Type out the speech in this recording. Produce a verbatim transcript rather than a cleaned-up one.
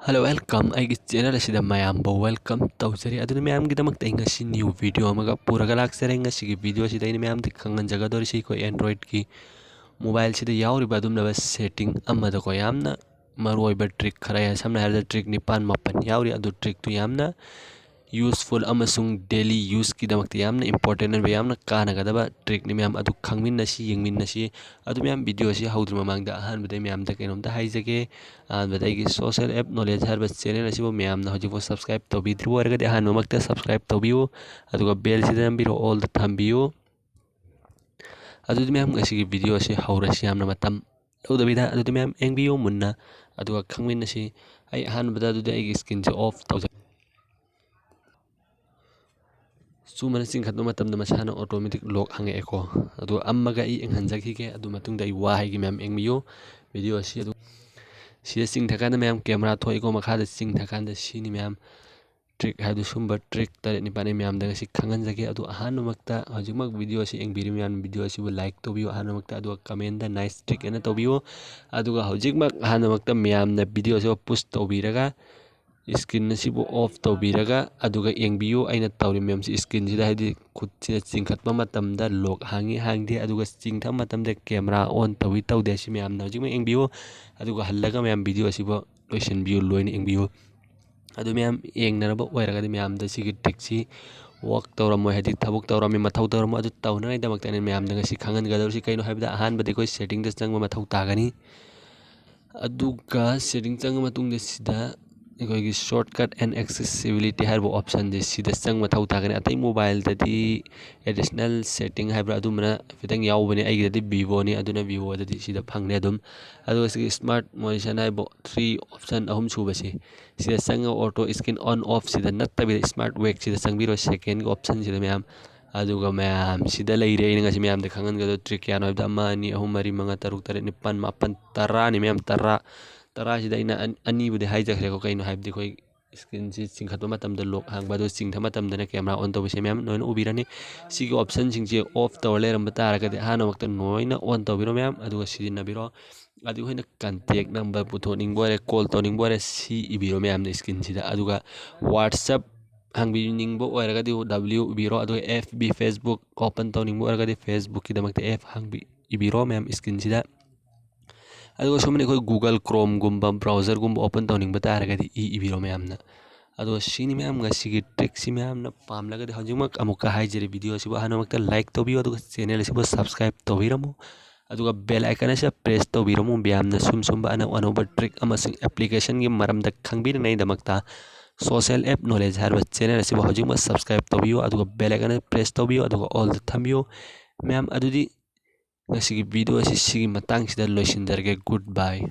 Hello, welcome. ꯑꯩꯒꯤ channel ꯑꯁꯤꯗ ꯃꯌꯥꯝꯕꯨ welcome ꯇꯧꯖꯔꯤ꯫ ꯑꯗꯨꯅ ꯃꯌꯥꯝꯒꯤꯗꯃꯛꯇ ꯑꯩ ꯉꯁꯤ new video ꯑꯃꯒ ꯄꯨꯔꯒ ꯂꯥꯛꯆꯔꯦ꯫ ꯉꯁꯤꯒꯤ video ꯑꯁꯤꯗ ꯑꯩꯅ ꯃꯌꯥꯝꯗ ꯈꯪꯍꯟꯖꯒꯗꯧꯔꯤꯁꯤ ꯑꯩꯈꯣꯏ Androidꯀꯤ mobileꯁꯤꯗ ꯌꯥꯎꯔꯤꯕ ꯑꯗꯨꯝꯂꯕ setting ꯑꯃꯗꯀꯣ, ꯌꯥꯝꯅ ꯃꯔꯨꯑꯣꯏꯕ trick ꯈꯔ, ꯁꯝꯅ ꯍꯥꯏꯔꯕꯗ trick ꯅꯤꯄꯥꯟ ꯃꯥꯄꯟ ꯌꯥꯎꯔꯤ꯫ ꯑꯗꯨ trickꯇꯨ ꯌꯥꯝꯅ useful ꯑꯃꯁꯨꯡ daily useꯀꯤꯗꯃꯛꯇ ꯌꯥꯝꯅ important ꯑꯣꯏꯕ, ꯌꯥꯝꯅ ꯀꯥꯟꯅꯒꯗꯕ trickꯅꯤ ꯃꯌꯥꯝ꯫ ꯑꯗꯨ ꯈꯪꯃꯤꯟꯅꯁꯤ, ꯌꯦꯡꯃꯤꯟꯅꯁꯤ꯫ ꯑꯗꯨ ꯃꯌꯥꯝ, video ꯑꯁꯤ ꯍꯧꯗ꯭ꯔꯤ ꯃꯃꯥꯡꯗ ꯑꯍꯥꯟꯕꯗ ꯃꯌꯥꯝꯗ ꯀꯩꯅꯣꯝꯇ ꯍꯥꯏꯖꯒꯦ꯫ ꯑꯍꯥꯟꯕꯗ ꯑꯩꯒꯤ social app knowledge ꯍꯥꯏꯔꯤꯕ ꯆꯦꯅꯦꯜ ꯑꯁꯤꯕꯨ ꯃꯌꯥꯝꯅ ꯍꯧꯖꯤꯛꯐꯥꯎ subscribe ꯇꯧꯕꯤꯗ꯭ꯔꯤꯕ ꯑꯣꯏꯔꯒꯗꯤ ꯑꯍꯥꯟꯕꯃꯛꯇ subscribe ꯇꯧꯕꯤꯌꯨ, ꯑꯗꯨꯒ bellꯁꯤꯗ ꯅꯝꯕꯤꯔꯣ, allꯗ ꯊꯝꯕꯤꯌꯨ꯫ ꯑꯗꯨꯗꯤ ꯃꯌꯥꯝ, ꯉꯁꯤꯒꯤ video ꯑꯁꯤ ꯍꯧꯔꯁꯤ ꯌꯥꯝꯅ ꯃꯇꯝ ꯂꯧꯗꯕꯤꯗ꯫ ꯑꯗꯨꯗꯤ ꯃꯌꯥꯝ ꯌꯦꯡꯕꯤꯌꯨ ꯃꯨꯟꯅ, ꯑꯗꯨꯒ ꯈꯪꯃꯤꯟꯅꯁꯤ꯫ ꯑꯩ ꯑꯍꯥꯟꯕꯗ ꯑꯗꯨꯗꯤ ꯑꯩꯒꯤ screenꯁꯦ off ꯇꯧꯖꯒꯦ꯫ ꯁꯨꯃꯥꯏꯅ ꯆꯤꯡꯈꯠꯄ ꯃꯇꯝꯗ ꯃꯁꯥꯅ automatic lock ꯍꯥꯡꯉꯛꯑꯦꯀꯣ꯫ ꯑꯗꯨ ꯑꯃꯒ ꯑꯩ ꯌꯦꯡꯍꯟꯖꯈꯤꯒꯦ, ꯑꯗꯨ ꯃꯇꯨꯡꯗ ꯑꯩ ꯋꯥ ꯍꯥꯏꯒꯦ ꯃꯌꯥꯝ, ꯌꯦꯡꯕꯤꯌꯨ video ꯑꯁꯤ꯫ ꯑꯗꯨ ꯁꯤꯗ ꯆꯤꯡꯊꯀꯥꯟꯗ ꯃꯌꯥꯝ camera ꯊꯣꯛꯏꯀꯣ, ꯃꯈꯥꯗ ꯆꯤꯡꯊꯀꯥꯟꯗ ꯁꯤꯅꯤ ꯃꯌꯥꯝ꯫ Trick ꯍꯥꯏꯕꯗꯨ ꯁꯨꯝꯕ trick ꯇꯔꯦꯠ ꯅꯤꯄꯥꯜ ꯑꯩ ꯃꯌꯥꯝꯗ ꯉꯁꯤ ꯈꯪꯍꯟꯖꯒꯦ꯫ ꯑꯗꯨ ꯑꯍꯥꯟꯕꯃꯛꯇ ꯍꯧꯖꯤꯛꯃꯛ video ꯑꯁꯤ ꯌꯦꯡꯕꯤꯔꯤꯕ ꯃꯌꯥꯝ, video ꯑꯁꯤꯕꯨ like ꯇꯧꯕꯤꯌꯨ ꯑꯍꯥꯟꯕꯃꯛꯇ, ꯑꯗꯨꯒ commentꯗ nice trick ꯑꯅ ꯇꯧꯕꯤꯌꯨ꯫ ꯑꯗꯨꯒ ꯍꯧꯖꯤꯛꯃꯛ ꯑꯍꯥꯟꯕꯃꯛꯇ ꯃꯌꯥꯝꯅ video ꯑꯁꯤꯕꯨ push ꯇꯧꯕꯤꯔꯒ screen ꯑꯁꯤꯕꯨ off ꯇꯧꯕꯤꯔꯒ, ꯑꯗꯨꯒ ꯌꯦꯡꯕꯤꯌꯨ꯫ ꯑꯩꯅ ꯇꯧꯔꯤ ꯃꯌꯥꯝꯁꯤ screenꯁꯤꯗ, ꯍꯥꯏꯗꯤ ꯈꯨꯠꯁꯤꯅ ꯆꯤꯡꯈꯠꯄ ꯃꯇꯝꯗ lock ꯍꯥꯡꯉꯤ ꯍꯥꯡꯗꯦ, ꯑꯗꯨꯒ ꯆꯤꯡꯊꯕ ꯃꯇꯝꯗ camera on ꯇꯧꯏ ꯇꯧꯗꯦ, ꯁꯤ ꯃꯌꯥꯝꯅ ꯍꯧꯖꯤꯛꯃꯛ ꯌꯦꯡꯕꯤꯌꯨ꯫ ꯑꯗꯨꯒ ꯍꯜꯂꯒ ꯃꯌꯥꯝ video ꯑꯁꯤꯕꯨ ꯂꯣꯏꯁꯤꯟꯕꯤꯌꯨ, ꯂꯣꯏꯅ ꯌꯦꯡꯕꯤꯌꯨ꯫ ꯑꯗꯨ ꯃꯌꯥꯝ ꯌꯦꯡꯅꯔꯕ ꯑꯣꯏꯔꯒꯗꯤ ꯃꯌꯥꯝꯗ ꯁꯤꯒꯤ trickꯁꯤ work ꯇꯧꯔꯝꯃꯣꯏ, ꯍꯥꯏꯗꯤ ꯊꯕꯛ ꯇꯧꯔꯝꯃꯤ, ꯃꯊꯧ ꯇꯧꯔꯝꯃꯣꯏ꯫ ꯑꯗꯨ ꯇꯧꯅꯉꯥꯏꯗꯃꯛꯇ ꯑꯩꯅ ꯃꯌꯥꯝꯗ ꯉꯁꯤ ꯈꯪꯍꯟꯒꯗꯧꯔꯤꯁꯤ ꯀꯩꯅꯣ ꯍꯥꯏꯕꯗ, ꯑꯍꯥꯟꯕꯗ ꯑꯩꯈꯣꯏ settingꯗ ꯆꯪꯕ ꯃꯊꯧ ꯇꯥꯒꯅꯤ꯫ ꯑꯗꯨꯒ setting ꯆꯪꯉ ꯃꯇꯨꯡꯗ ꯁꯤꯗ ꯑꯩꯈꯣꯏꯒꯤ shortcut and accessibility ꯍꯥꯏꯔꯤꯕ optionꯁꯦ ꯁꯤꯗ ꯆꯪꯕ ꯃꯊꯧ ꯇꯥꯒꯅꯤ꯫ ꯑꯇꯩ mobileꯗꯗꯤ additional setting ꯍꯥꯏꯕ꯭ꯔꯥ, ꯑꯗꯨꯝꯕꯅ ꯈꯤꯇꯪ ꯌꯥꯎꯕꯅꯦ꯫ ꯑꯩꯒꯤꯗꯗꯤ Vivoꯅꯤ, ꯑꯗꯨꯅ Vivoꯗꯗꯤ ꯁꯤꯗ ꯐꯪꯅꯤ ꯑꯗꯨꯝ꯫ ꯑꯗꯨꯒ ꯁꯤꯒꯤ smart motion ꯍꯥꯏꯕ three option ꯑꯍꯨꯝ ꯁꯨꯕꯁꯤ, ꯁꯤꯗ ꯆꯪꯉꯒ auto screen on off ꯁꯤꯗ ꯅꯠꯇꯕꯤꯗ smart wake ꯁꯤꯗ ꯆꯪꯕꯤꯔꯣ, secondꯒꯤ optionꯁꯤꯗ ꯃꯌꯥꯝ꯫ ꯑꯗꯨꯒ ꯃꯌꯥꯝ ꯁꯤꯗ ꯂꯩꯔꯦ꯫ ꯑꯩꯅ ꯉꯁꯤ ꯃꯌꯥꯝꯗ ꯈꯪꯍꯟꯒꯗꯕ trick ꯀꯌꯥꯅꯣ ꯍꯥꯏꯕꯗ, ꯑꯃ, ꯑꯅꯤ, ꯑꯍꯨꯝ, ꯃꯔꯤ, ꯃꯉꯥ, ꯇꯔꯨꯛ, ꯇꯔꯦꯠ, ꯅꯤꯄꯥꯟ, ꯃꯥꯄꯟ, ꯇꯔꯥꯅꯤ ꯃꯌꯥꯝ, ꯇꯔꯥ꯫ ꯇꯔꯥꯁꯤꯗ ꯑꯩꯅ ꯑꯟ-, ꯑꯅꯤꯕꯨꯗꯤ ꯍꯥꯏꯖꯈ꯭ꯔꯦꯀꯣ꯫ ꯀꯩꯅꯣ ꯍꯥꯏꯕꯗꯤ ꯑꯩꯈꯣꯏ screenꯁꯤ ꯆꯤꯡꯈꯠꯄ ꯃꯇꯝꯗ lock ꯍꯥꯡꯕ, ꯑꯗꯨ ꯆꯤꯡꯊꯕ ꯃꯇꯝꯗꯅ camera on ꯇꯧꯕꯁꯦ ꯃꯌꯥꯝ ꯂꯣꯏꯅ ꯎꯕꯤꯔꯅꯤ꯫ ꯁꯤꯒꯤ optionꯁꯤꯡꯁꯦ off ꯇꯧꯔ ꯂꯩꯔꯝꯕ ꯇꯥꯔꯒꯗꯤ ꯑꯍꯥꯟꯕꯃꯛꯇ ꯂꯣꯏꯅ on ꯇꯧꯕꯤꯔꯣ ꯃꯌꯥꯝ, ꯑꯗꯨꯒ ꯁꯤꯖꯤꯟꯅꯕꯤꯔꯣ꯫ ꯑꯗꯨ ꯑꯩꯈꯣꯏꯅ ꯀꯟꯇꯦꯛ ꯅꯝꯕꯔ ꯄꯨꯊꯣꯛꯅꯤꯡꯕ ꯑꯣꯏꯔꯦ, ꯀꯣꯜ ꯇꯧꯅꯤꯡꯕ ꯑꯣꯏꯔꯦ, ꯁꯤ ꯏꯕꯤꯔꯣ ꯃꯌꯥꯝꯅ ꯁ꯭ꯀ꯭ꯔꯤꯟꯁꯤꯗ꯫ ꯑꯗꯨꯒ WhatsApp ꯍꯥꯡꯕꯤꯅꯤꯡꯕ ꯑꯣꯏꯔꯒꯗꯤ W ꯏꯕꯤꯔꯣ, ꯑꯗꯨꯒ F B, Facebook open ꯇꯧꯅꯤꯡꯕ ꯑꯣꯏꯔꯒꯗꯤ Facebookꯀꯤꯗꯃꯛꯇ F ꯍꯥꯡꯕꯤ ꯏꯕꯤꯔꯣ ꯃꯌꯥꯝ ꯁ꯭ꯀ꯭ꯔꯤꯟꯁꯤꯗ꯫ ꯑꯗꯨꯒ ꯁꯨꯝ ꯑꯩꯈꯣꯏ Google Chromeꯒꯨꯝꯕ browserꯒꯨꯝꯕ open ꯇꯧꯅꯤꯡꯕ ꯇꯥꯔꯒꯗꯤ E ꯏꯕꯤꯔꯣ ꯃꯌꯥꯝꯅ꯫ ꯑꯗꯨꯒ ꯁꯤꯅꯤ ꯃꯌꯥꯝ ꯉꯁꯤꯒꯤ trickꯁꯤ꯫ ꯃꯌꯥꯝꯅ ꯄꯥꯝꯂꯒꯗꯤ ꯍꯧꯖꯤꯛꯃꯛ ꯑꯃꯨꯛꯀ ꯍꯥꯏꯖꯔꯤ, video ꯑꯁꯤꯕꯨ ꯑꯍꯥꯟꯕꯃꯛꯇ like ꯇꯧꯕꯤꯌꯨ, ꯑꯗꯨꯒ channel ꯑꯁꯤꯕꯨ subscribe ꯇꯧꯕꯤꯔꯝꯃꯨ, ꯑꯗꯨꯒ bell icon ꯑꯁꯤ press ꯇꯧꯕꯤꯔꯝꯃꯨ꯫ ꯃꯌꯥꯝꯅ ꯁꯨꯝ ꯁꯨꯝꯕ ꯑꯅꯧ ꯑꯅꯧꯕ trick ꯑꯃꯁꯨꯡ applicationꯒꯤ ꯃꯔꯝꯗ ꯈꯪꯕꯤꯅꯉꯥꯏꯗꯃꯛꯇ Social App Knowledge ꯍꯥꯏꯔꯤꯕ channel ꯑꯁꯤꯕꯨ ꯍꯧꯖꯤꯛꯃꯛ subscribe ꯇꯧꯕꯤꯌꯨ, ꯑꯗꯨꯒ bell icon press ꯇꯧꯕꯤꯌꯨ, ꯑꯗꯨꯒ all ꯊꯝꯕꯤꯌꯨ꯫ ꯃꯌꯥꯝ ꯑꯗꯨꯗꯤ ꯉꯁꯤꯒꯤ video ꯑꯁꯤ ꯁꯤꯒꯤ ꯃꯇꯥꯡꯁꯤꯗ ꯂꯣꯏꯁꯤꯟꯖꯔꯒꯦ꯫ Goodbye꯫